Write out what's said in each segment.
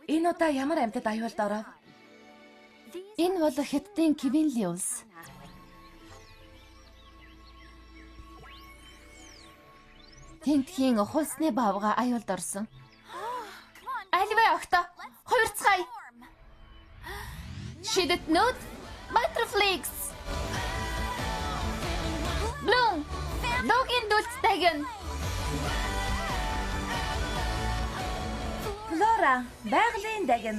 Энэ удаа ямар амьтад аюулд оров? Энэ бол Хятадын Квинли улс. Тентхийн хулсны бавга аюулд орсон. Альвэ огто хувирцгаая. Шидэтнүүд Butterflix. Блум. Лугийн дүлц дагин. Флора, байгалийн дагин.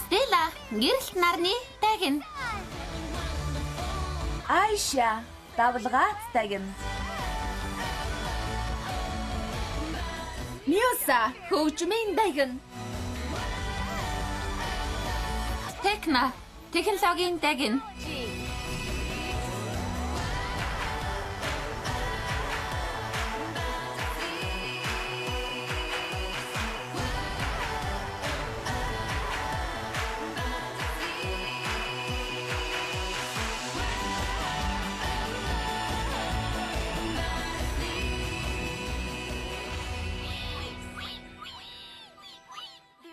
Стелла, гэрэлт нарны дагин. Айша, давлгаат дагин. Мюса, хөгжмийн дагин. Техна, технологийн дагин.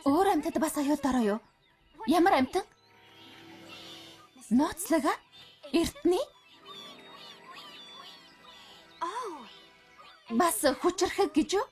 Өөр амьтад бас аюулд ороо юу? Ямар амьтан? Нууцлага? Эртний? Бас хүчрхэг гэж юу?